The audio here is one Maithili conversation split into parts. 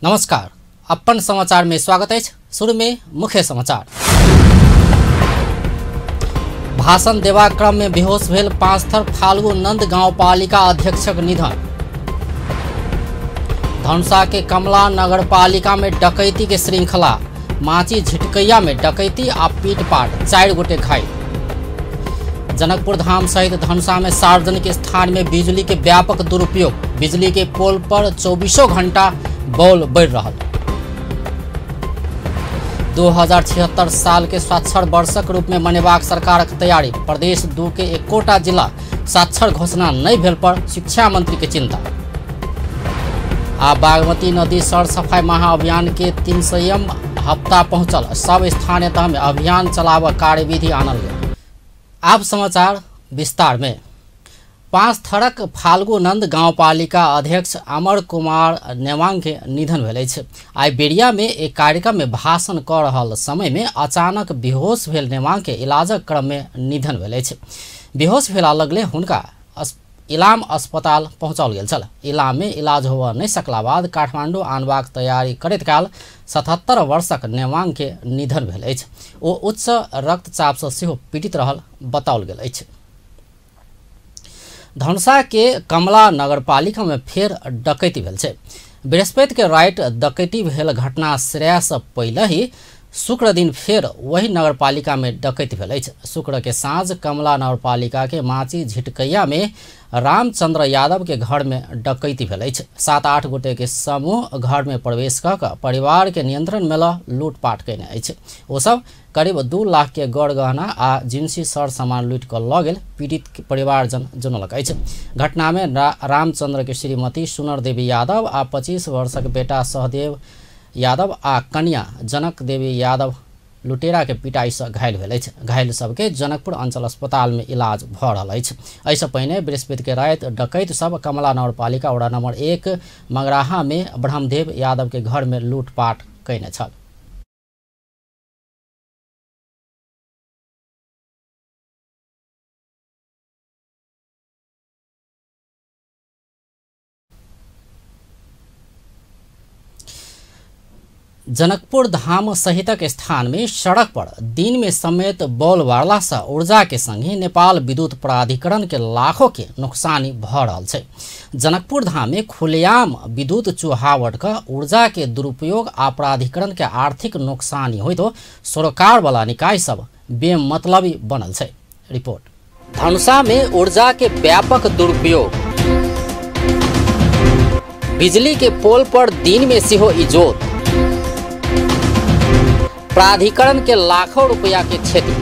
नमस्कार, अपन समाचार में स्वागत है। शुरू में मुख्य समाचार। भाषण देवा क्रम में बेहोश भेल पांचथर फाल्गु नंद गांवपालिका अध्यक्षक निधन। धनुषा के कमला नगरपालिका में डकैती के श्रृंखला, माची झिटकैया में डकैती आ पीटपाट, 4 गोटे घायल। जनकपुर धाम सहित धनुषा में सार्वजनिक स्थान में बिजली के व्यापक दुरुपयोग, बिजली के पोल पर 24 घंटा बॉल बढ़ रहा। 2076 साल के साक्षर वर्षक रूप में मनेबाक सरकारक तैयारी, प्रदेश 2 के एकोटा जिला साक्षर घोषणा नहीं भेल पर शिक्षा मंत्री के चिंता। आ बागमती नदी सर सफाई महाअभियान के 300वां हफ्ता पहुंचल, सब स्थानीय तह में अभियान चलाव कार्यविधि आनल गेल। आप समाचार विस्तार में। पांचथरक फाल्गु नंद गांवपालिका अध्यक्ष अमर कुमार नेवांग के निधन भेल अछि। आइ बेरिया में एक कार्यक्रम में भाषण क रहल समय में अचानक बेहोश भेल नेवांग के इलाजक क्रम में निधन भेल अछि। बेहोश भेला लगले हुनका इलाम अस्पताल पहुँचाओल गेल छल। इलाम में इलाज होबय नहि सकला बाद काठमांडू आनबाक तैयारी करैत काल 77 वर्षक नेवांग के निधन भेल अछि। ओ उच्च रक्तचाप से सेहो पीड़ित रहल बताओल गेल अछि। धनुषा के कमला नगरपालिका में फेर डकैती भेल छै। बृहस्पति के राति डकैती भेल घटना श्रेय से पहले ही शुक्र दिन फेर वही नगरपालिका में डकैती भेल अछि। शुक्र के साँझ कमला नगरपालिका के माची झिटकैया में रामचंद्र यादव के घर में डकैती भेल अछि। 7-8 गोटे के समूह घर में प्रवेश कऽ कऽ परिवार के नियंत्रण में ल लूटपाट कयने अछि। ओ सब करीब 2 लाख के गड़ गहना आ जिनसी सर सामान लूटि कऽ लऽ गेल पीड़ित परिवारजन जनौलक अछि। घटना में रामचंद्र के श्रीमती सुनर देवी यादव आ 25 वर्षक बेटा सहदेव यादव आ कन्या जनक देवी यादव लुटेरा के पिटाई से घायल भेल अछि। घायल सबके जनकपुर अंचल अस्पताल में इलाज भऽ रहल अछि। एहिसँ पहिने बृहस्पति के राति डकैत सब कमला नगरपालिका वडा नंबर 1 मगराहा में ब्रह्मदेव यादव के घर में लूटपाट कयने छल। जनकपुर धाम सहितक स्थान में सड़क पर दिन में समेत बॉल बारला से ऊर्जा के संगे नेपाल विद्युत प्राधिकरण के लाखों के नुकसानी भऽ रहल छै। जनकपुर धाम में खुलेआम विद्युत चुहावट का ऊर्जा के दुरुपयोग आ प्राधिकरण के आर्थिक नुकसानी होइत सरोकार वाला निकाय सब बेमतलबी बनल छै। रिपोर्ट। धनुषा में ऊर्जा के व्यापक दुरुपयोग, बिजली के पोल पर दिन में सेहो इजोत, प्राधिकरण के लाखों रुपया के क्षति,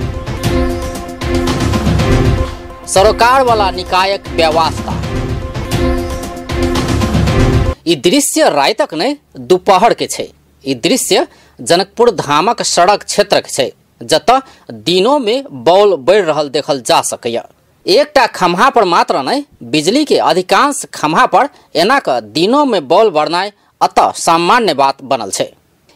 सरोकार वाला निकायक व्यवस्था। ई दृश्य रातिक नहि दोपहर के छै। ई दृश्य जनकपुर धामक सड़क क्षेत्रक छै, जतऽ दिनों में बॉल बढ़ि रहल देखल जा सकैया। एकटा खम्हा पर मात्र नहि, बिजली के अधिकांश खम्हा पर एना कऽ दिनों में बॉल बढ़नाइ अतः सामान्य बात बनल छै।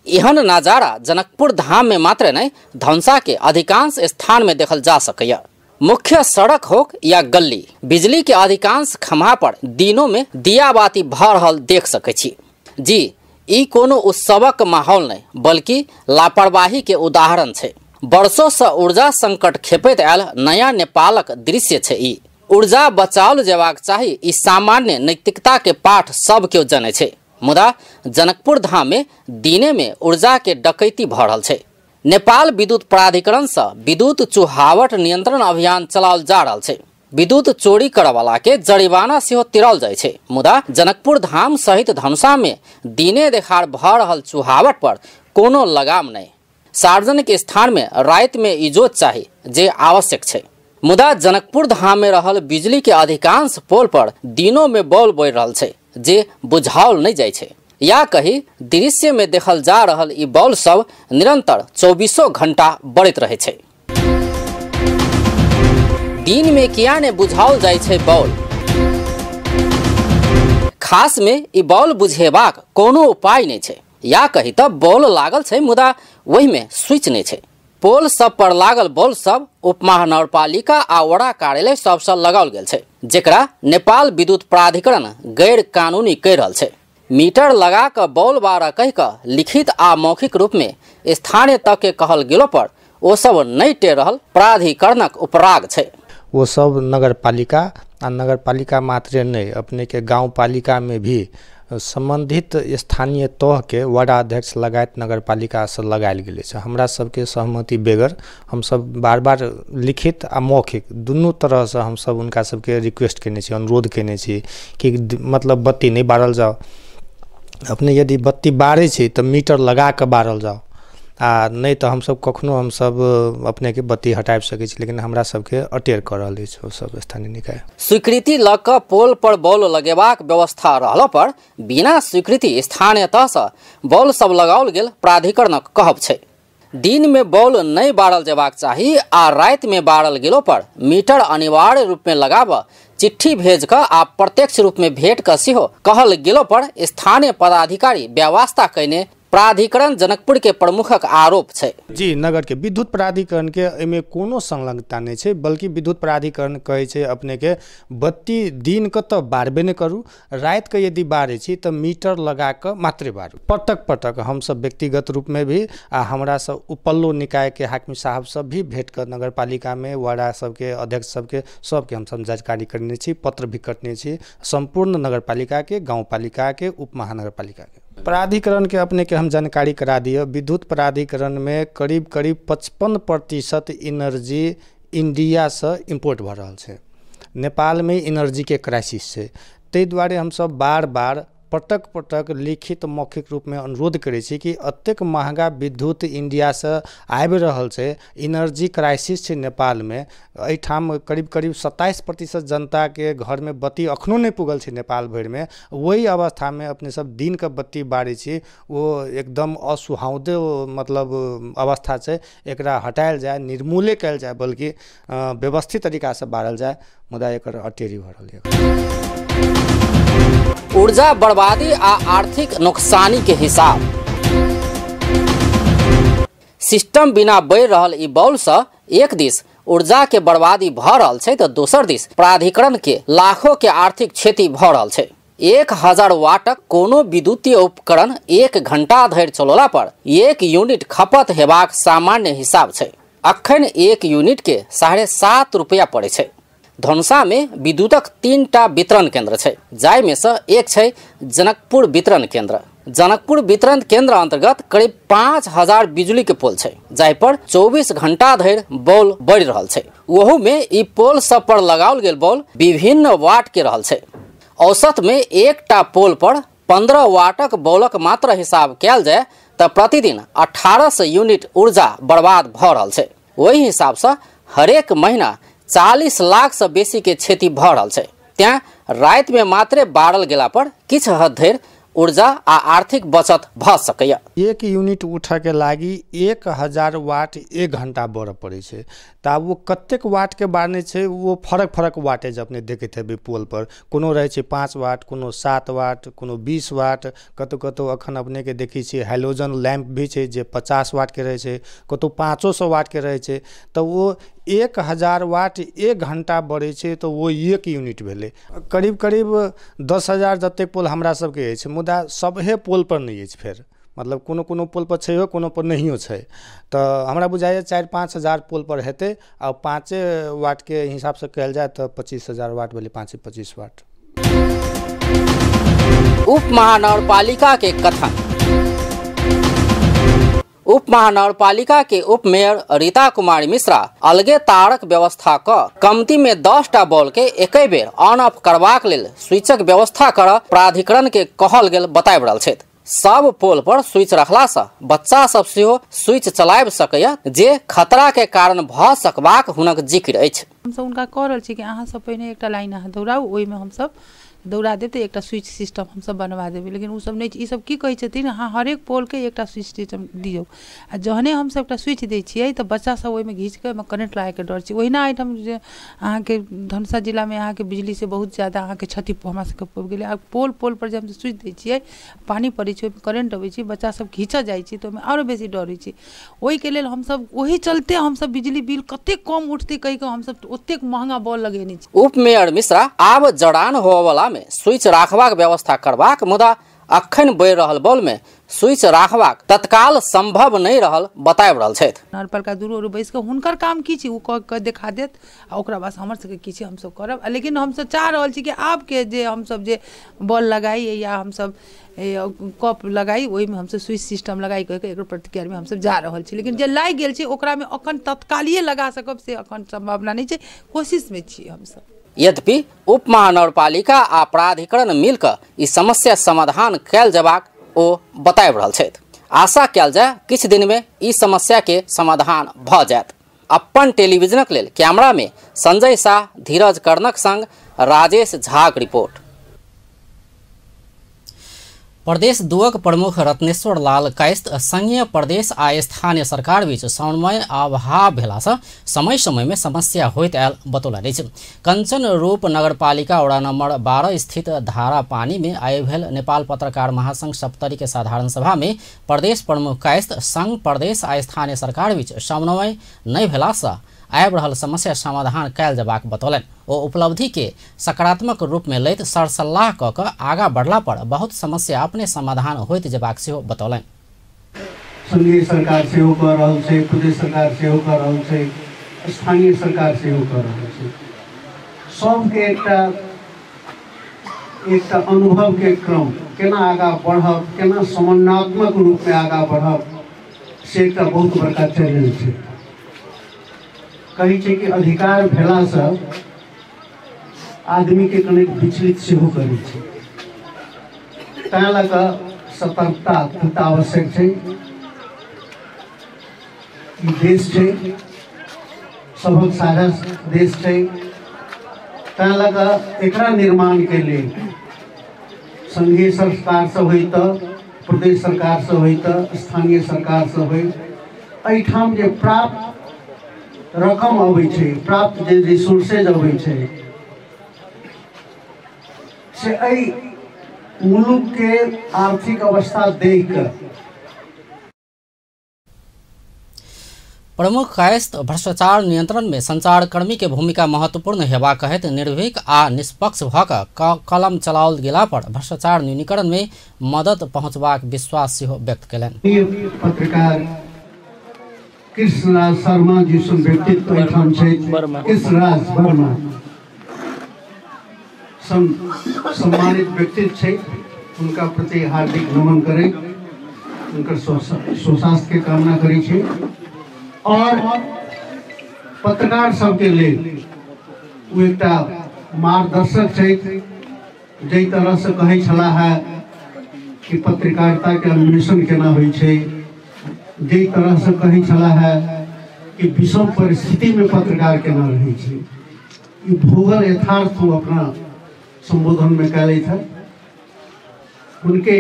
एहन नजारा जनकपुर धाम में मात्र नहीं, धनुषा के अधिकांश स्थान में देखल जा सकैया। मुख्य सड़क हो या गली, बिजली के अधिकांश खम्हा पर दिनों में दिया बाती भऽ रहल देख सकै छी। जी, ई कोनो उत्सवक माहौल नहीं, बल्कि लापरवाही के उदाहरण छै। वर्षों से ऊर्जा संकट खेपैत आयल नया नेपालक दृश्य छै। ई ऊर्जा बचाओल जेबाक चाही, ई सामान्य नैतिकता के पाठ सब केओ जनै छै। मुदा जनकपुर धाम में दिने में ऊर्जा के डकैती भऽ रहल छै। नेपाल विद्युत प्राधिकरण से विद्युत चुहावट नियंत्रण अभियान चलाओल जा रहल छै। विद्युत चोरी करऽवाला के जरिमाना सेहो तिरल जाइ छै। मुदा जनकपुर धाम सहित धनुषा में दिने देखार भऽ रहल चुहावट पर कोनो लगाम नहि। सार्वजनिक स्थान में राति में इजोत चाही, जे आवश्यक छै। मुदा जनकपुर धाम में रहल बिजली के अधिकांश पोल पर दिनों में बॉल बढ़ि रहल छै, जे बुझाओल नहि जाइ छै। या कही दृश्य में देखल जा रहल ई बॉल सब निरंतर 24 घंटा बढ़ैत रहै छै। दिन में किया ने बुझाओल जाइ छै बॉल? खास में ई बॉल बुझेबाक कोनो उपाय नहि छै। या कही तऽ बॉल लागल छै, मुदा ओहि में स्विच नहि छै। पोल सब पर लागल बॉल सब उपमहानगरपालिका आ वडा कार्यालय सबसँ लगाओल गेल छै, जेकरा नेपाल विद्युत प्राधिकरण गैर कानूनी कहि रहल छै। मीटर लगा कऽ बॉल बारह कहि कऽ लिखित आ मौखिक रूप में स्थानीय तह के कहल गेलो पर ओ सब नहि टेर रहल प्राधिकरणक उपराग छै। वो सब नगरपालिका आ नगरपालिका मात्रे नहि, अपने के गाँव पालिका में भी संबंधित स्थानीय तह के वार्डाध्यक्ष लगायत नगरपालिका से लगायल गेल छै। हमरा सबके सहमति बेगर हमसब बार बार लिखित आ मौखिक दुनू तरहसँ हमसब हुनका सबके रिक्वेस्ट केने छी, अनुरोध केने छी कि मतलब बत्ती नहि बारल जाओ। अपने यदि बत्ती बारै छी तऽ मीटर लगा कऽ बारल जाओ, आ नहि तऽ हमसब कखनो हमसब अपने के बत्ती हटाबि सकै छी, लेकिन हमरा सबके अटेर कऽ रहल अछि ओ सब स्थानीय निकाय। स्वीकृति लऽ कऽ पोल पर बॉल लगेबाक व्यवस्था रहला पर बिना स्वीकृति स्थानीय तहसँ बॉल सब लगाओल गेल प्राधिकरणक कहब छै। दिन में बॉल नहि बारल जेबाक चाही आ राति में बारल गेलो पर मीटर अनिवार्य रूप में लगाबऽ चिट्ठी भेज कऽ आ प्रत्यक्ष रूप में भेंट कऽ सेहो कहल गेलो पर स्थानीय पदाधिकारी व्यवस्था कयने प्राधिकरण जनकपुर के प्रमुखक आरोप छै। जी, नगर के विद्युत प्राधिकरण के एहिमे कोनो संलग्नता नहि छै, बल्कि विद्युत प्राधिकरण कहै छै अपने के बत्ती दिन के तऽ बारबे नहि करू, राति के यदि बारै छी तऽ मीटर लगा कऽ मात्रे बारू। पटक पटक हमसब व्यक्तिगत रूप में भी आ हमरा सब उपल्लो निकाय के हाकिम साहब सब भी भेंट कऽ नगरपालिका में वार्डा सबके अध्यक्ष सबके सबके हमसब जानकारी करने छी, पत्र भी कटने छी सम्पूर्ण नगरपालिका के, गाँव पालिका के, उप महानगरपालिका के। प्राधिकरण के अपने के हम जानकारी करा दिअ, विद्युत प्राधिकरण में करीब करीब 55% एनर्जी इंडिया से इम्पोर्ट भऽ रहल छै। नेपाल में एनर्जी के क्राइसिस छै, ताहि दुआरे हमसब बार बार पटक पटक लिखित मौखिक रूप में अनुरोध करै छी कि एतेक महगा विद्युत इंडियासँ आबि रहल छै, एनर्जी क्राइसिस छै नेपालमे, एहिठाम करीब करीब 27% जनताके घरमे बत्ती अखनो नहि पुगल छै नेपाल भरिमे। ओहि अवस्थामे अपने सब दिनके बत्ती बारै छी, ओ एकदम असुहावदे मतलब अवस्था छै। एकरा हटायल जाय, निर्मूले कयल जाय, बल्कि व्यवस्थित तरीकासँ बारल जाय, मुदा एकर अटेरी भऽ रहल यऽ। ऊर्जा बर्बादी आ आर्थिक नुकसानी के हिसाब। सिस्टम बिना बढ़ि रहल ई बॉल से एक दिस ऊर्जा के बर्बादी भऽ रहल छै तऽ दोसर दिस प्राधिकरण के लाखों के आर्थिक क्षति भऽ रहल छै। 1000 वाटक कोनो विद्युतीय उपकरण 1 घंटा धरि चलौला पर 1 यूनिट खपत हेबाक सामान्य हिसाब छै। अखन 1 यूनिट के 7.5 रुपया पड़ै छै। धनुषा में विद्युतक 3टा वितरण केंद्र छै, जाहिमे से एक छै जनकपुर वितरण केंद्र। जनकपुर वितरण केंद्र अंतर्गत करीब 5000 बिजली के पोल छै, जाहि पर 24 घंटा धरि बॉल बढ़ि रहल छै। ओहू में ई पोल सब पर लगाओल गेल बॉल विभिन्न वाट के रहल छै। औसत में एकटा पोल पर 15 वाटक बॉलक मात्र हिसाब कयल जाय तऽ प्रतिदिन 1800 यूनिट ऊर्जा बर्बाद भऽ रहल छै। ओहि हिसाब से हरेक महीना 40 लाख से बेसी के क्षति भऽ रहल छै। तें राति में मात्रे बारल गेला पर किछु हद धरि ऊर्जा आ आर्थिक बचत भऽ सकैए। 1 यूनिट उठऽके लागि 1000 वाट 1 घंटा बरऽ पड़ै छै, तऽ आब ओ कतेक वाटके बारने छै ओ फरक फरक वाटेज अपने देखैत हेबै पोल पर, कोनो रहै छै 5 वाट, कोनो 7 वाट, कोनो 20 वाट, कतहु कतहु अखन अपनेके देखै छियै हैलोजन लैम्प भी छै जे 50 वाटके रहै छै, कतहु 500 वाटके रहै छै। तऽ ओ 1000 वाट 1 घंटा बढ़ै छै तऽ ओ 1 यूनिट भेलै। करीब करीब 10,000 जतेक पोल हमरा सबके अछि, मुदा सभे पोल पर नहि अछि, फेर मतलब कोनो कोनो पोल पर छैहो, कोनो पर नहियो छै। तऽ हमरा बुझाइए 4-5 हजार पोल पर हेतै, आ 5 वाटके हिसाबसँ कहल जाय तऽ 25,000 वाट भेलै, 5-25 वाट। उप महानगरपालिका के कथन। उप महानगरपालिका के उप मेयर रीता कुमारी मिश्रा अलगे तारक व्यवस्था क कमती में 10टा बॉल के एके बेर ऑन ऑफ करबाक लेल स्विचक व्यवस्था कर प्राधिकरण के कहल गेल बताबि रहल छथि। सब पोल पर स्विच रखला से बच्चा सब सेहो स्विच चलाबि सकैया, जे खतरा के कारण भऽ सकबाक हुनक जिक्र अछि। हमसब हुनका कह रहल छी कि अहाँ सब पहिने एकटा लाइन अहाँ दौड़ाउ, ओहिमे हमसब दौड़ा देब तऽ एकटा स्विच सिस्टम हमसब बनवा देबै, लेकिन ओ सब नहि। ई सब की कहै छथिन, अहाँ हरेक पोलके एकटा स्विच सिस्टम दियौ, आ जहने हमसब एकटा स्विच दै छियै तऽ बच्चा सब ओहिमे घीच कऽ ओहिमे करेंट लागैके डर छै। ओहिना एहिठाम जे अहाँके धनुषा जिलामे अहाँके बिजलीसँ बहुत ज्यादा अहाँके क्षति हमरा सबके पड़ि गेलै। आ पोल पोल पर जे हमसब स्विच दै छियै, पानि पड़ै छै, ओहिमे करेंट अबै छै, बच्चा सब घीचऽ जाइ छै तऽ ओहिमे आरो बेसी डर होइ छै। ओहिके लेल हमसब ओहि चलते हमसब बिजली बिल कतेक कम उठतै कहि कऽ हमसब ओतेक महँगा बॉल लगेने छी। उप मेयर मिश्रा आब जड़ान होवला में स्विच राखबाक व्यवस्था करबाक मुदा अखन बढ़ि रहल बॉल में स्विच राखबाक तत्काल संभव नहीं रहल बताबि रहल छथि। नगरपालिका दूर बैस कऽ हुनकर काम की छै ओ कऽ कऽ देखा देत आ ओकरा बाद हमर सबके की छै हमसब करब। लेकिन हमसब चाह रहल छी कि आबके जे हमसब जे बॉल लगाई या हमसब कप लगाई ओहिमे हमसब स्विच सिस्टम लगाई कऽ एकर प्रतिक्रियामे हमसब जा रहल छी। लेकिन जे लागि गेल छै ओकरामे अखन तत्कालीय लगा सकब से अखन सम्भावना नहि छै, कोशिशमे छी हमसब। यद्यपि उप महानगरपालिका आ प्राधिकरण मिलकर ई समस्या समाधान कयल जबाक ओ बताबि रहल छथि। आशा कयल जाय किछु दिन में ई समस्या के समाधान भऽ जायत। अपन टेलीविजनक लेल कैमरा में संजय शाह, धीरज कर्णक संग राजेश झाक रिपोर्ट। प्रदेश दुअक प्रमुख रत्नेश्वर लाल कायस्थ संघीय प्रदेश आ स्थानीय सरकार बीच समन्वय अभाव भेलासँ समय समय में समस्या होइत आयल बतौलनि अछि। कंचन रूप नगरपालिका वडा नंबर 12 स्थित धारा पानी में आइ भेल नेपाल पत्रकार महासंघ सप्तरी के साधारण सभा में प्रदेश प्रमुख कायस्थ संघ प्रदेश आ स्थानीय सरकार बीच समन्वय नहि भेलासँ आबि रहल समस्या समाधान कयल जबाक बतौलनि। ओ उपलब्धि के सकारात्मक रूप में लैत सरसल्लाह कऽ कऽ आगाँ बढ़ला पर बहुत समस्या अपने समाधान होइत जबाक सेहो बतौलनि। संघीय सरकार सेहो कऽ रहल छै, प्रदेश सरकार सेहो कऽ रहल छै, स्थानीय सरकार सेहो कऽ रहल छै। सबके एकटा एकटा अनुभव के क्रम केना आगाँ बढ़ब, केना समन्वयात्मक रूप में आगाँ बढ़ब से एकटा बहुत बड़का चैलेंज छै। कहै छै कि अधिकार भेलासँ आदमीके कनेक विचलित सेहो करै छै, तैं लऽ कऽ सतर्कता अत्यन्त आवश्यक छै। ई देश छै, सभक साझा देश छै, तैं लऽ कऽ एकरा निर्माणके लेल संघीय सरकारसँ होइ तऽ प्रदेश सरकारसँ होइ तऽ स्थानीय सरकारसँ होइ, एहिठाम जे प्राप्त रकम अबै छै, प्राप्त जे रिसोर्सेज अबै छै से एहि मुलुक के आर्थिक अवस्था देख कऽ। प्रमुख कायस्थ भ्रष्टाचार नियंत्रण में संचारकर्मी के भूमिका महत्वपूर्ण हेबाक कहैत निर्भीक आ निष्पक्ष भऽ कऽ कलम चलाओल गेला पर भ्रष्टाचार न्यूनीकरण में मदद पहुँचबाक विश्वास सेहो व्यक्त कयलनि। पत्रकार कृष्णराज शर्मा जी सन व्यक्तित्व एहिठाम छथि, कृष्णराज वर्मा सन सम्मानित व्यक्तित्व छै, हुनका प्रति हार्दिक नमन करै, हुनकर सुस्वास्थ्य के कामना करै छी। और पत्रकार सबके लेल ओ एकटा मार्गदर्शक छथि। जाहि तरहसँ कहै छलाह है कि पत्रकारिताके अन्वेषण केना होइ छै, जाहि तरहसँ कहै छलाह है कि विषम परिस्थितिमे पत्रकार केना रहै छै, ई भूगोल यथार्थ ओ अपना संबोधनमे कयलथि है। उनके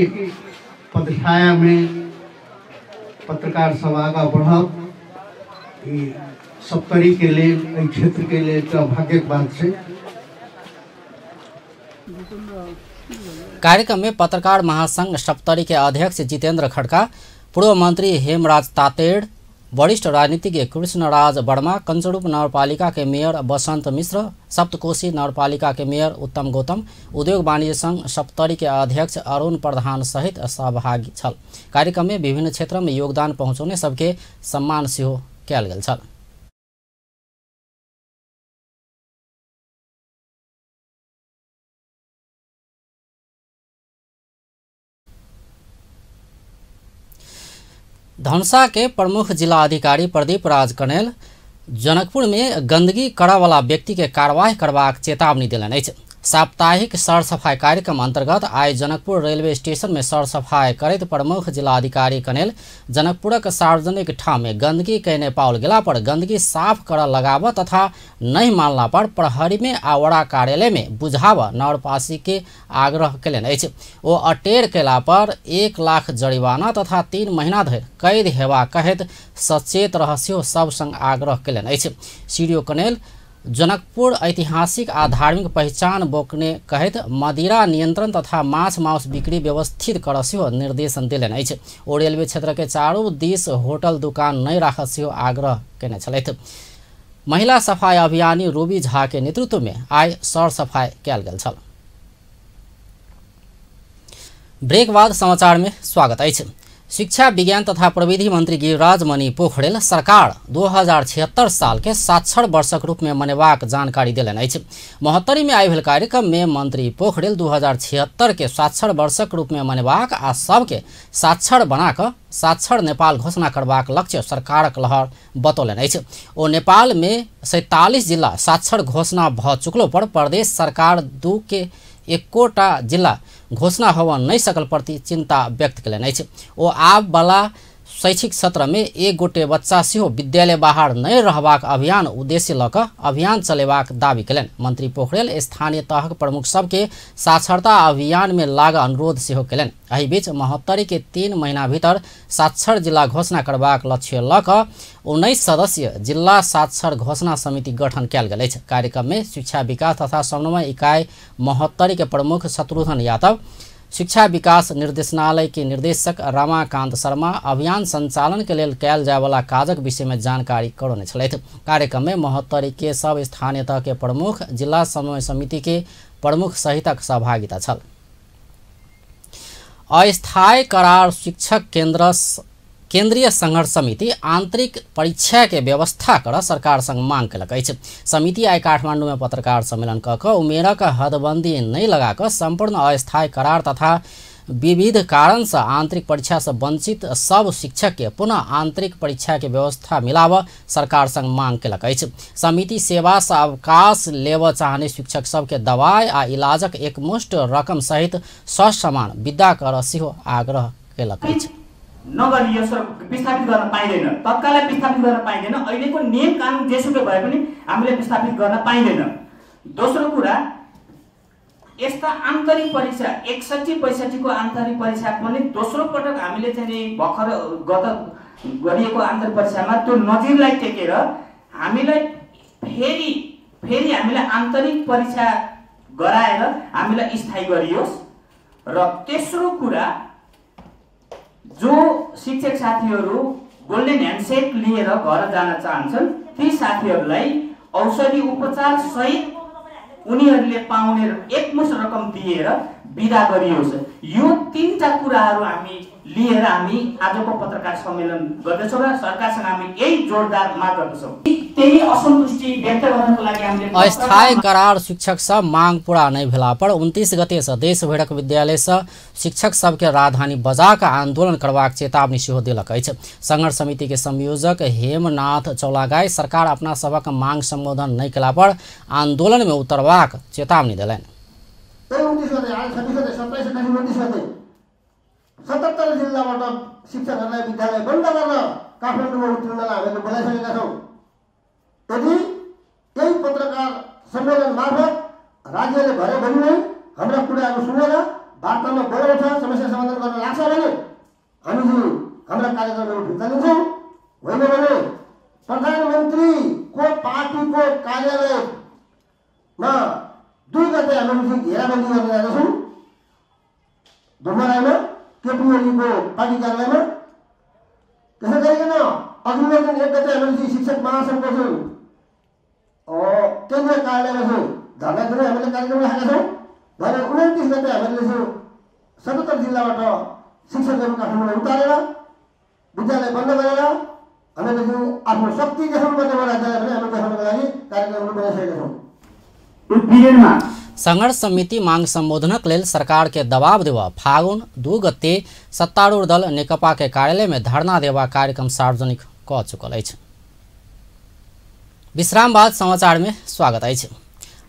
पदछायामे पत्रकार सब आगाँ बढ़ब ई सप्तरी के लेल, एहि क्षेत्र के लेल एकटा भाग्यक बात छै। कार्यक्रम में पत्रकार महासंघ सप्तरी के अध्यक्ष जितेंद्र खड़का, पूर्व मंत्री हेमराज तातेड़, वरिष्ठ राजनीतिज्ञ कृष्णराज वर्मा, कंचरूप नगरपालिका के मेयर बसंत मिश्र, सप्तकोशी नगरपालिका के मेयर उत्तम गौतम, उद्योग वाणिज्य संघ सप्तरी के अध्यक्ष अरुण प्रधान सहित सहभागी छल। कार्यक्रम में विभिन्न क्षेत्र में योगदान पहुँचौने सबके सम्मान सेहो कयल गेल छल। धनुषा के प्रमुख जिला अधिकारी प्रदीप राज कनेल जनकपुर में गंदगी करऽ वाला व्यक्ति के कार्रवाई करबाक चेतावनी देलनि अछि। साप्ताहिक सर सफाई कार्यक्रम अंतर्गत आइ जनकपुर रेलवे स्टेशन में सर सफाई करैत प्रमुख जिलाधिकारी कनेल जनकपुरक सार्वजनिक ठाम में गंदगी कयने पाओल गेला पर गंदगी साफ करऽ लगाबऽ तथा नहीं मानला पर प्रहरी में आ वड़ा कार्यालय में बुझाबऽ नगरवासी के आग्रह कयलनि अछि। ओ अटेर कयला पर 1 लाख जरिमाना तथा 3 महीना धरि कैद हेबा कहैत सचेत रह सेहो सब संग आग्रह कयलनि अछि। सीडीओ कनेल जनकपुर ऐतिहासिक आ धार्मिक पहिचान बोकने कहैत मदिरा नियंत्रण तथा माछ मांस बिक्री व्यवस्थित करऽ सेहो निर्देशन देलनि अछि। ओ रेलवे क्षेत्र के चारू दिस होटल दुकान नहि राखऽ सेहो आग्रह कयने छलथि। महिला सफाई अभियानी रूबी झा के नेतृत्व में आइ सर सफाई कयल गेल छल। ब्रेक बाद समाचार में स्वागत अछि। शिक्षा विज्ञान तथा प्रविधि मंत्री गिरिराज मणि पोखरेल सरकार 2076 साल के साक्षर वर्षक रूप में मनेबाक जानकारी देलनि अछि। महोत्तरी में आइ भेल कार्यक्रम में मंत्री पोखरेल 2076 के साक्षर वर्षक रूप में मनेबाक आ सबके साक्षर बनाकऽ साक्षर नेपाल घोषणा करबाक लक्ष्य सरकारक लहर बतौलनि अछि। ओ नेपाल में 47 जिला साक्षर घोषणा भऽ चुकलो पर प्रदेश सरकार 2 के एकोटा जिला घोषणा होबऽ नहि सकल प्रति चिंता व्यक्त कयलनि अछि। ओ आब वाला शैक्षिक सत्र में एक गोटे बच्चा सेहो विद्यालय बाहर नहि रहबाक अभियान उद्देश्य लऽ कऽ अभियान चलेबाक दावी कयलनि। मंत्री पोखरेल स्थानीय तहक प्रमुख सबके साक्षरता अभियान में लागऽ अनुरोध सेहो कयलनि। एहि बीच महोत्तरी के 3 महीना भीतर साक्षर जिला घोषणा करबाक लक्ष्य लऽ कऽ 19 सदस्यीय जिला साक्षर घोषणा समिति गठन कयल गेल अछि। कार्यक्रम में शिक्षा विकास तथा समन्वय इकाई महोत्तरी के प्रमुख शत्रुघ्न यादव, शिक्षा विकास निर्देशनालय के निर्देशक रमाकांत शर्मा अभियान संचालन के लेल कयल जायवला काजक विषय में जानकारी करौने छलथि। कार्यक्रम में महोत्तरी के सब स्थानीय तह के प्रमुख, जिला समन्वय समिति के प्रमुख सहितक सहभागिता छल। अस्थायी करार शिक्षक केंद्रीय संघर्ष समिति आंतरिक परीक्षा के व्यवस्था कर सरकार संग मांग कयलक अछि। समिति आइ काठमांडू में पत्रकार सम्मेलन कऽ कऽ उमेरक हदबंदी नहि लगा कऽ संपूर्ण अस्थायी करार तथा विविध कारण से आंतरिक परीक्षा से वंचित सब शिक्षक के पुनः आंतरिक परीक्षा के व्यवस्था मिलाबऽ सरकार संग मांग कयलक अछि। समिति सेवा से अवकाश लेबऽ चाहने शिक्षक सबके दवाई आ इलाजक एकमुश्त रकम सहित ससमान विदा करऽ सेहो आग्रह कयलक अछि। नगरीय विस्थापित गर्न पाइँदैन, तत्कालै विस्थापित गर्न पाइँदैन। अहिलेको नियम कानुन जेसुकै भए पनि हामीले विस्थापित गर्न पाइँदैन। दोस्रो कुरा, यस्ता आन्तरिक परीक्षा 61 65 को आन्तरिक परीक्षा पनि दोस्रो पटक हामीले चाहिँ भर्खर गत गरिएको आन्तरिक परीक्षामा त्यो नजिरलाई टेकेर हामीलाई फेरि फेरि हामीलाई आन्तरिक परीक्षा गराएर हामीलाई स्थायी गरियोस्। र तेस्रो कुरा, जो शिक्षक साथीहरू गोल्डन ह्यान्डसेक लिएर घर जान चाहन्छन् ती साथीहरूलाई औषधि उपचार सहित उनीहरूले पाउने एकमुष्ट रकम दिएर बिदा गरियोस्। यो तीनटा कुराहरू हामी लिएर हामी आजको पत्रकार सम्मेलन गर्दछौँ र सरकारसँग हामी यही जोरदार माग गर्दछौँ। त्यही असन्तुष्टि व्यक्त गर्नको लागि हामीले अस्थायी करार शिक्षक सब मांग पूरा नहीं भेला पर 29 गते से देशभरिक विद्यालय से शिक्षक सबके राजधानी बजा कऽ आंदोलन करबाक चेतावनी सेहो देलक अछि। संघर्ष समिति के संयोजक हेमनाथ चौलागाई सरकार अपना सबक मांग संबोधन नहीं केला पर आंदोलन में उतरबाक चेतावनी देलनि। 29 गते, आज 26 गते, 27, 28, 29 गते 77 जिल्लाबाट शिक्षकहरूलाई विद्यालय बन्द गर्न काठमाडौँमा उत्रिनलाई हामीले बोलाइसकेका छौँ। यदि यही पत्रकार सम्मेलन मार्फत राज्यले घरिघरि नै हाम्रा कुराहरू सुनेर वार्तामा बोलाउँछ, समस्या समाधान गर्न लाग्छ भने हामी चाहिँ हाम्रा कार्यक्रमहरू फिर्ता लिन्छौँ। होइन भने प्रधानमन्त्रीको पार्टीको कार्यालयमा 2 गते हामी चाहिँ घेराबन्दी गर्न जाँदैछौँ, धुमराईमा केपी ओलीको पार्टी कार्यालयमा। त्यसै गरिकन अघिल्लो दिन 1 गते हामीले चाहिँ शिक्षक महासङ्घको चाहिँ केन्द्रीय कार्यालयमा चाहिँ धरना दिने हामीले कार्यक्रम राखेका छौँ। भने 29 गते हामीले चाहिँ 77 जिल्लाबाट शिक्षकहरू काठमाडौँमा उतारेर विद्यालय बन्द गरेर हामीले चाहिँ आफ्नो शक्ति देखाउनुपर्ने भयो राज्यलाई पनि हामीले देखाउनको लागि कार्यक्रमहरू बनाइसकेका छौँ। संघर्ष समिति मांग संबोधनक लेल सरकार के दबाव देवा फागुन 2 गते सत्तारूढ़ दल नेकपा के कार्यालय में धरना देवा कार्यक्रम सार्वजनिक कऽ चुकल अछि। विश्राम बाद समाचार में स्वागत अछि।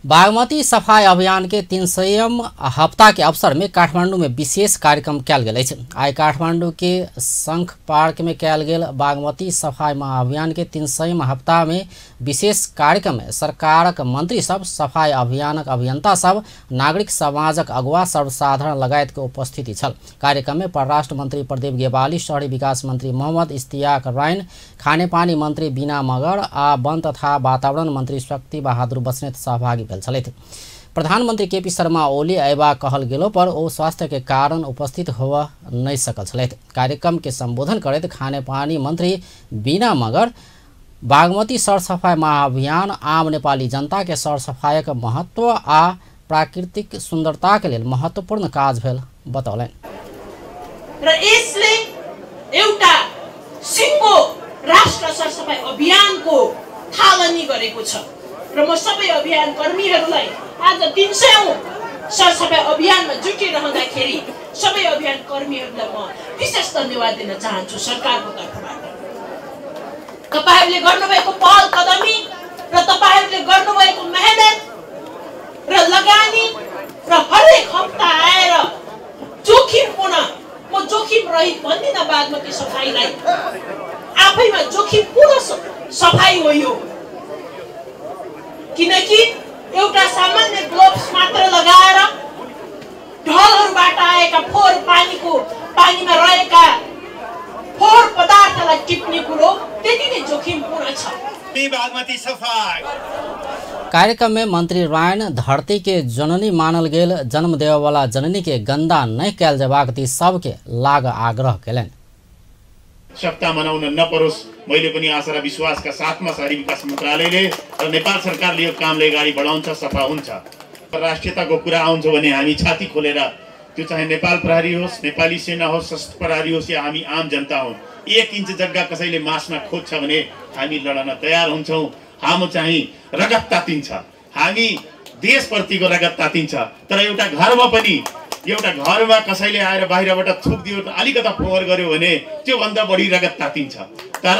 बागमती सफाई अभियान के 300 हफ्ता के अवसर में काठमांडू में विशेष कार्यक्रम कयल गेल अछि। आइ काठमांडू के शंख पार्क में कयल गेल बागमती सफाई महाअभियान के 300 हफ्ता में विशेष कार्यक्रम में सरकारक मंत्री सब, सफाई अभियानक अभियंता सब, नागरिक समाजक अगुवा, सर्वसाधारण लगायत के उपस्थिति छल। कार्यक्रम में परराष्ट्र मंत्री प्रदीप गेवाली, शहरी विकास मंत्री मोहम्मद इश्तियाक राइन, खानेपानी मंत्री बीना मगर आ वन तथा वातावरण मंत्री शक्ति बहादुर बस्नेत सहभागी भेल छलथि। प्रधानमंत्री केपी शर्मा ओली अयबा कहल गेलो पर ओ स्वास्थ्य के कारण उपस्थित होबऽ नहि सकल छलथि। कार्यक्रम के संबोधन करैत खानेपानी मंत्री बीना मगर बागमती सरसफाई महाअभियान आम नेपाली जनता के सरसफाईक महत्व आ प्राकृतिक सुंदरता के लेल महत्वपूर्ण काज भेल बतौलनि। र यसले एउटा सिङ्गो राष्ट्र सरसफाइ अभियानको थालनी गरेको छ। र म सबै अभियान कर्मीहरूलाई आज 300औं सरसफाइ अभियानमा जुटिरहँदाखेरि सबै अभियान कर्मीहरूलाई म विशेष धन्यवाद दिन चाहन्छु सरकारको तर्फबाट। तपाईहरूले गर्नुभएको पहल कदमी र तपाईहरूले गर्नुभएको मेहनत र लगानी र हरेक हप्ता आएर जोखिमपूर्ण, म जोखिम रहित भन्दिनँ बागमती सफाईलाई, आफैमा जोखिमपूर्ण सफाई हो यो, किनकि एउटा सामान्य ग्लोभ्स मात्र लगाएर ढलहरूबाट आएका फोहोर पानीमा रहेका फोहोर पदार्थलाई टिप्ने कुरो त्यति नै जोखिमपूर्ण छ। बागमती सफाई कार्यक्रम में मंत्री रायन धरती के जननी मानल गेल जन्म देववाला जननी के गंदा नहीं कैल जबाक ती सबके लाग आग्रह केलनि। सप्ताह मनाउन नपरोस्, मैले पनि आशा र विश्वासका साथमा शहरी विकास मन्त्रालयले र नेपाल सरकारले यो कामले अगाडि बढाउँछ, सफा हुन्छ। राष्ट्रियताको कुरा आउँछ भने हामी छाती खोलेर, त्यो चाहे नेपाल प्रहरी होस्, नेपाली सेना होस्, सशस्त्र प्रहरी होस् या हामी आम जनता हौँ, 1 इन्च जग्गा कसैले मास्न खोज्छ भने हामी लड्न तयार हुन्छौँ। हाम्रो चाहिँ रगत तातिन्छ, हामी देशप्रतिको रगत तातिन्छ। तर एउटा घरमा पनि, एउटा घरमा कसैले आएर बाहिरबाट थुक्दियो, अलिकता फोहोर गर्यो भने त्योभन्दा बढी रगत तातिन्छ। तर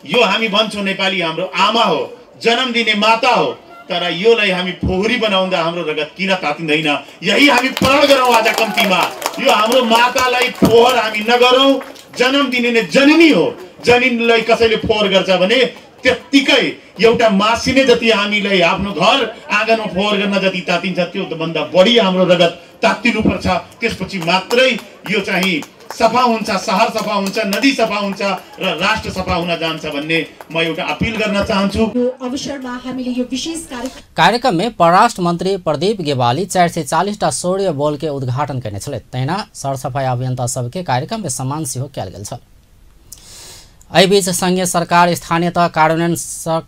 यो हामी भन्छौँ नेपाली हाम्रो आमा हो, जन्म दिने माता हो, तर योलाई हामी फोहोरी बनाउँदा हाम्रो रगत किन तातिँदैन? यही हामी प्रण गरौँ आज कम्तीमा, यो हाम्रो मातालाई फोहोर हामी नगरौँ। जन्म दिने नै जननी हो, जननीलाई कसैले फोहोर गर्छ भने त्यत्तिकै एउटा मासिने जति हामीलाई आफ्नो घर आँगनमा फोहोर गर्न जति तातिन्छ त्योभन्दा बढी हाम्रो रगत तातिनुपर्छ। त्यसपछि मात्रै यो चाहिँ सफा हुन्छ, सहर सफा हुन्छ, नदी सफा हुन्छ र राष्ट्र सफा हुन जान्छ भन्ने म एउटा अपील गर्न चाहन्छु। यो अवसरमा हामीले यो विशेष कार्यक्रम में परराष्ट्र मंत्री प्रदीप गेवाली 440 टा सौर्य बल के उद्घाटन करने छले। तहिना सरसफाई अभियंता सबके कार्यक्रम में सम्मान सेहो कयल गेल छल। एहि बीच संघीय सरकार स्थानीय तह कार्यान्वयन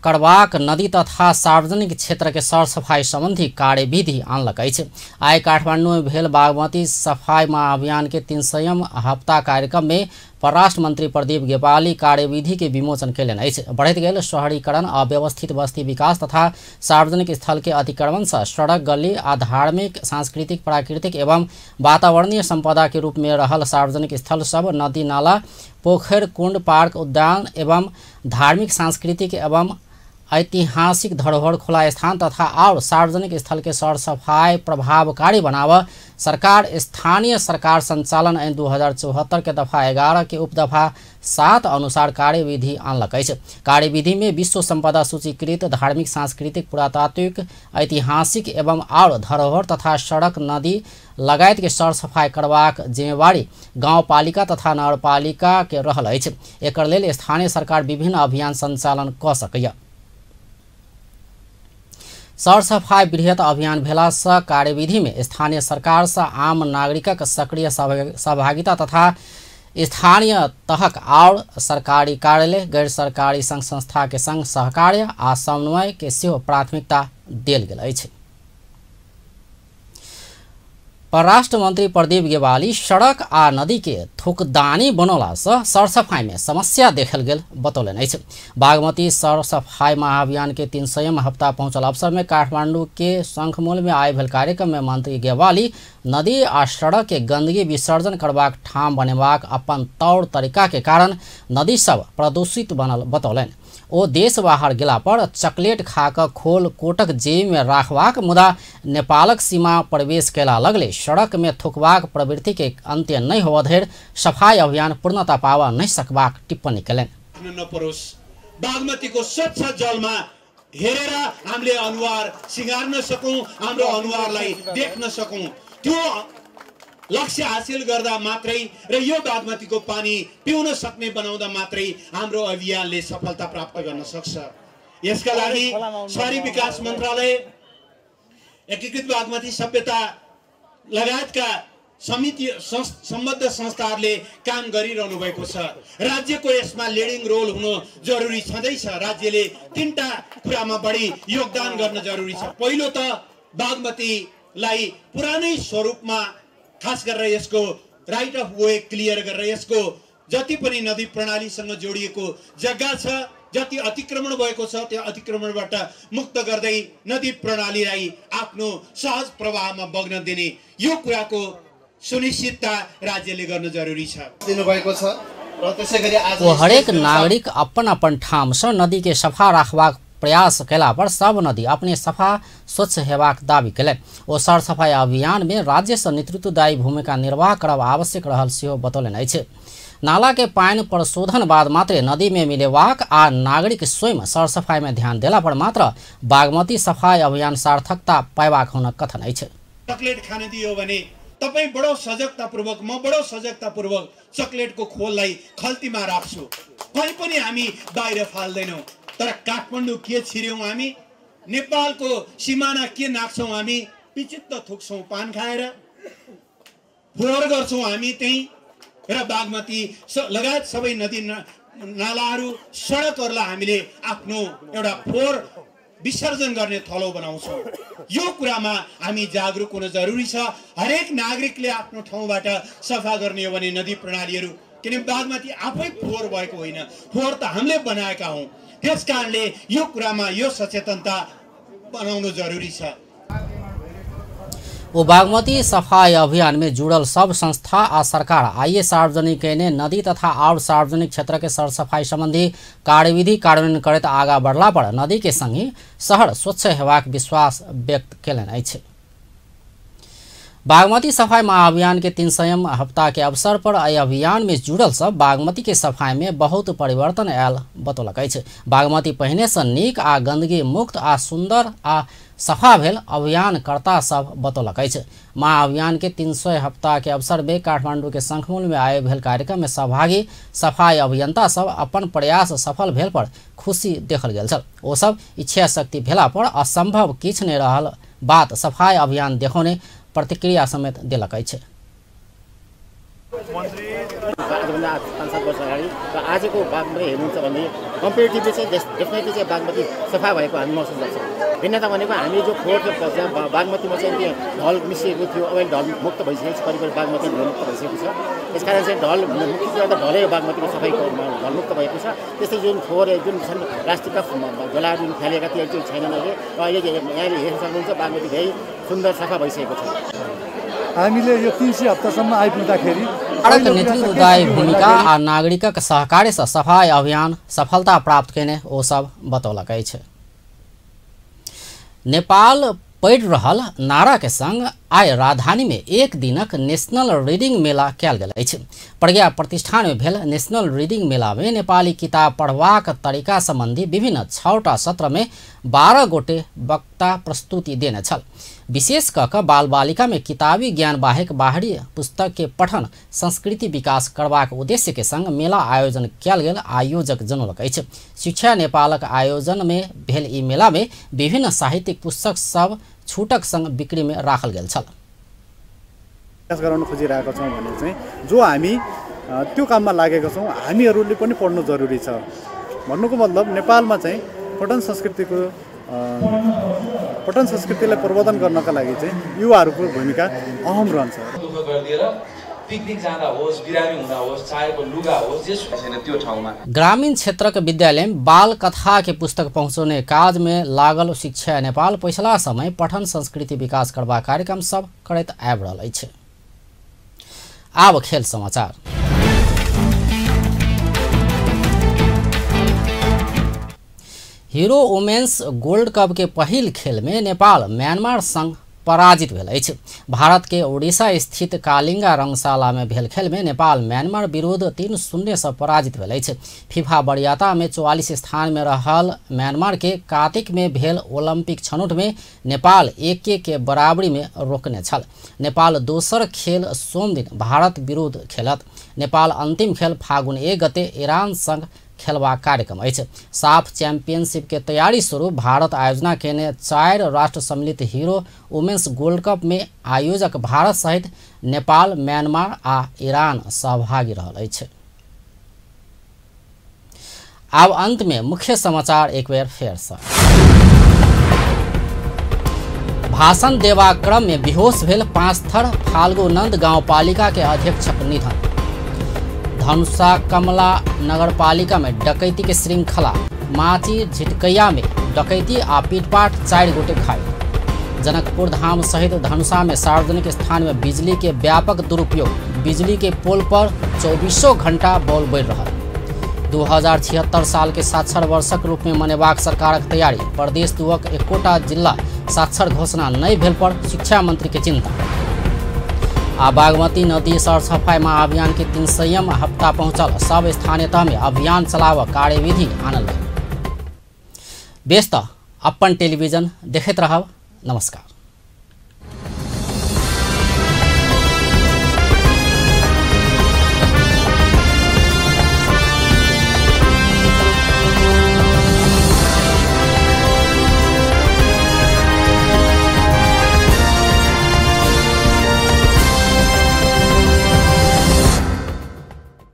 करबाक नदी तथा सार्वजनिक क्षेत्र के सरसफाई संबंधी कार्यविधि आनलक अछि। आइ काठमांडू में भेल बागमती सफाई महाअभियान के 300वां हप्ता कार्यक्रम में परराष्ट्र मंत्री प्रदीप गेवाली कार्यविधि के विमोचन कयलनि अछि। बढ़ैत गेल शहरीकरण, अव्यवस्थित बस्ती विकास तथा सार्वजनिक स्थल के अतिक्रमण से सड़क, गली आ धार्मिक, सांस्कृतिक, प्राकृतिक एवं वातावरणीय संपदा के रूप में रहल सार्वजनिक स्थल सब, नदी, नाला, पोखर, कुंड, पार्क, उद्यान एवं धार्मिक, सांस्कृतिक एवं ऐतिहासिक धरोहर, खुला स्थान तथा और सार्वजनिक स्थल के सरसफाई प्रभावकारी बनाव सरकार स्थानीय सरकार संचालन ऐन 2074 के दफा 11 के उपदफा 7 अनुसार कार्यविधि आनलक अछि। कार्यविधि में विश्व संपदा सूचीकृत धार्मिक, सांस्कृतिक, पुरातात्विक, ऐतिहासिक एवं और धरोहर तथा सड़क, नदी लगायत के सरसफाई करबाक जिम्मेवारी गाउँपालिका तथा नगरपालिका के रहल अछि। एकर लेल स्थानीय सरकार विभिन्न अभियान संचालन क सकैया। सरसफाई बृहत अभियान भेला से कार्यविधि में स्थानीय सरकार से आम नागरिकक सक्रिय सहभागिता तथा स्थानीय तहक और सरकारी कार्यालय, गैर सरकारी संघ संस्था के संग सहकार्य आ समन्वय के सेहो प्राथमिकता देल गेल अछि। परराष्ट्र मंत्री प्रदीप गेवाली सड़क आ नदी के थुकदानी बनौला से सरसफाई में समस्या देखल गेल बतौलनि अछि। बागमती सरसफाई महाअभियान के 300वां हप्ता पहुंचल अवसर में काठमांडू के शंखमूल में आइ भेल कार्यक्रम में मंत्री गेवाली नदी आ सड़क के गंदगी विसर्जन करबाक ठाम बनेबाक अपन तौर तरीका के कारण नदी सब प्रदूषित बनल बतौलनि। ओ देश बाहर गेला पर चॉकलेट खा कऽ खोल कोटक जेब में राखबाक मुदा नेपालक सीमा प्रवेश कयला लगले सड़क में थुकबाक प्रवृत्ति के अंत्य नहीं होबऽ धरि सफाई अभियान पूर्णता पाबऽ नहीं सकबाक टिप्पणी कयलनि। नपरोस्, बागमतीको स्वच्छ जलमा हेरेर हामीले अनुहार सिँगार्न सकौँ, हाम्रो अनुहारलाई देख्न सकौँ, त्यो लक्ष्य हासिल गर्दा मात्रै र यो बागमतीको पानी पिउन सक्ने बनाउँदा मात्रै हाम्रो अभियानले सफलता प्राप्त गर्न सक्छ। यसका लागि शहरी विकास मन्त्रालय, एकीकृत बागमती सभ्यता लगायतका समिति सम्बद्ध संस्थाहरूले काम गरिरहनु भएको छ। राज्यको यसमा लिडिङ रोल हुनु जरुरी छँदैछ। राज्यले तीनटा कुरामा बढी योगदान गर्न जरुरी छ। पहिलो त बागमतीलाई पुरानै स्वरूपमा, खास गरेर यसको राइट अफ वे क्लियर गरेर यसको जति पनि नदी प्रणालीसँग जोडिएको जग्गा छ, जति अतिक्रमण भएको छ त्यो अतिक्रमणबाट मुक्त गर्दै नदी प्रणालीलाई आफ्नो सहज प्रवाहमा बग्न दिने यो कुराको सुनिश्चितता राज्यले गर्न जरुरी छ। दिनुभएको छ र त्यसैगरी आज ओ हरेक नागरिक अपन अपन ठाम सँ नदी के सफा राखबाक प्रयास कयला पर सब नदी अपने सफा स्वच्छ हेबाक दावी कयलनि। ओ सरसफाई अभियान में राज्य सँ नेतृत्वदायी भूमिका निर्वाह करब आवश्यक रहल सेहो बतौलनि अछि। नाला के पानि प्रशोधन बाद मात्रे नदी में मिलेबाक आ नागरिक स्वयं सरसफाई में ध्यान देला पर मात्र बागमती सफाई अभियान सार्थकता पाएबाक हुनक कथन अछि। चकलेट खान दियो भने तपाई बडो सजगतापूर्वक, म बडो सजगतापूर्वक चकलेटको खोललाई खल्तीमा राख्छु, कहीँ पनि हामी बाहिर फाल्दैनौँ। तर काठमाडौँ के छिर्यौँ हामी, नेपालको सिमाना के नाक्छौँ हामी, पिचित्त थुक्छौँ पान खाएर, फोहोर गर्छौँ हामी त्यहीँ। र बागमती लगायत सबै नदी नालाहरू सडकहरूलाई हामीले आफ्नो एउटा फोहोर विसर्जन गर्ने थलो बनाउँछौँ। यो कुरामा हामी जागरुक हुन जरुरी छ। हरेक नागरिकले आफ्नो ठाउँबाट सफा गर्ने हो भने नदी प्रणालीहरू, किनभने बागमती आफै फोहोर भएको होइन, फोहोर त हामीले बनाएका हौँ। त्यस कारणले यो कुरामा यो सचेतनता बनाउनु जरुरी छ। ओ बागमती सफाई अभियान में जुड़ल सब संस्था आ सरकार आइए सार्वजनिक कयने नदी तथा और सार्वजनिक क्षेत्र के सरसफाई संबंधी कार्यविधि कार्यान्वयन करैत आगा बढ़ला पर नदी के संग शहर स्वच्छ हेबाक विश्वास व्यक्त कयलनि अछि। बागमती सफाई महाअभियान के 300 हफ्ता के अवसर पर एहि अभियान में जुड़ल सब बागमती के सफाई में बहुत परिवर्तन आयल बतौलक अछि। बागमती पहिने से नीक आ गंदगी मुक्त आ सुंदर आ सफा भेल अभियानकर्ता सब बतौलक अछि। महाअभियान के 300 हफ्ता के अवसर में काठमांडू के शंखमूल में आए भेल कार्यक्रम में सहभागी सफाई अभियंता सब अपन प्रयास सफल भेल पर खुशी देखल गेल छल। ओ सब इच्छा शक्ति भेला पर असंभव किछु नहि रहल बात सफाई अभियान देखौने प्रतिक्रिया समेत देलक अछि। आजभन्दा 5-7 वर्ष अगाडि र आजको बागमती हेर्नुहुन्छ भने कम्पेरिटिभली चाहिँ डेफिनेटली चाहिँ बागमती सफा भएको हामी महसुस गर्छौँ। भिन्नता भनेको हामी जो फोहोर बागमतीमा चाहिँ त्यो ढल मिसिएको थियो, अब अहिले ढल मुक्त भइसकेको छ, करिब करिब बागमती ढलमुक्त भइसकेको छ। त्यस कारण चाहिँ ढल मुख्य कुरा त ढलै हो, बागमतीको सफाइ ढलमुक्त भएको छ। त्यस्तै जुन फोहोर जुन छन् प्लास्टिकका झोलाहरू जुन फालिएका त्यो चाहिँ छैनन् अहिले। र अहिले यहाँले हेर्न सक्नुहुन्छ बागमती धेरै सुन्दर सफा भइसकेको छ। हामीले यो 300 हप्तासम्म आइपुग्दाखेरि नेतृत्वदायी भूमिका आ नागरिकक सहकार्य सँ सफाई अभियान सफलता प्राप्त कयने ओ सब बतौलक अछि। नेपाल पढ़ि रहल नारा के संग आइ राजधानी में एक दिनक नेशनल रीडिंग मेला कयल गेल अछि। प्रज्ञा प्रतिष्ठान में भेल नेशनल रीडिंग मेला में नेपाली किताब पढ़बाक तरीका संबंधी विभिन्न 6टा सत्र में 12 गोटे वक्ता प्रस्तुति देने छल। विशेष क क बाल बालिका में किताबी ज्ञान बाहेक बाहरी पुस्तक के पठन संस्कृति विकास करबाक उद्देश्य के संग मेला आयोजन कयल गेल आयोजक जनौलक अछि। शिक्षा नेपालक आयोजन में भेल ई मेला में विभिन्न साहित्यिक पुस्तक सब छूटक संग बिक्री में राखल गेल छल। विकास गराउन खोजिरहेका छौँ भने चाहिँ जो हामी त्यो काममा लागेका छौँ हामीहरूले पनि पढ्नु जरुरी छ। भन्नुको मतलब नेपालमा चाहिँ पठन संस्कृतिको पठन संस्कृतिलाई प्रवर्धन गर्नका लागि चाहिँ युवाहरूको भूमिका अहम रहन्छ। पिकनिक जाँदा होस्, बिरामी हुँदा होस्, चाहेको लुगा होस्, जे छैन त्यो ठाउँमा। ग्रामीण क्षेत्रक विद्यालय में बाल कथा के पुस्तक पहुँचाउने काज में लागल शिक्षा नेपाल पछिला समय पठन संस्कृति विकास करबाक कार्यक्रम सब करैत आबि रहल अछि। आब खेल समाचार। हीरो वुमेन्स गोल्ड कप के पहिल खेल में नेपाल म्यांमार संग पराजित भेल अछि। भारत के ओडिशा स्थित कालिंगा रंगशाला में भेल खेल में नेपाल म्यांमार विरुद्ध 3-0 से पराजित भेल अछि। फीफा वरीयता में 44 स्थान में रहल म्यांमार के कार्तिक में भेल ओलंपिक छनौट में नेपाल 1-1 के बराबरी में रोकने छल। नेपाल दोसर खेल सोमदिन भारत विरुद्ध खेलत। नेपाल अंतिम खेल फागुन 1 गते ईरान संग खेलबाक कार्यक्रम अछि। साफ चैंपियनशिप के तैयारी स्वरूप भारत आयोजना केने 4 राष्ट्र सम्मिलित हीरो वुमेन्स गोल्ड कप में आयोजक भारत सहित नेपाल, म्यांमार आ ईरान सहभागी रहल अछि। आब अंत में मुख्य समाचार एक बेर फेर से। भाषण देबाक क्रम में बेहोश भेल पाँचथर फाल्गुनंद गांवपालिका के अध्यक्षक निधन। धनुषा कमला नगरपालिका में डकैती के श्रृंखला, माची झिटकैया में डकैती आ पीटपाट 4 गोटे घायल। जनकपुर धाम सहित धनुषा में सार्वजनिक स्थान में बिजली के व्यापक दुरुपयोग, बिजली के पोल पर 24 घंटा बॉल बढ़ रहा। 2076 साल के साक्षर वर्षक रूप में मनेबाक सरकारक तैयारी, प्रदेश दुअक एकोटा जिला साक्षर घोषणा नहीं भेल पर शिक्षा मंत्री के चिंता। आ बागमती नदी सरसफाई महाअभियान के 300 हफ्ता पहुंचल, सब स्थानीय तह में अभियान चलाव कार्यविधि आनल गेल। बेस त अपन टेलीविजन देखैत रहब। नमस्कार।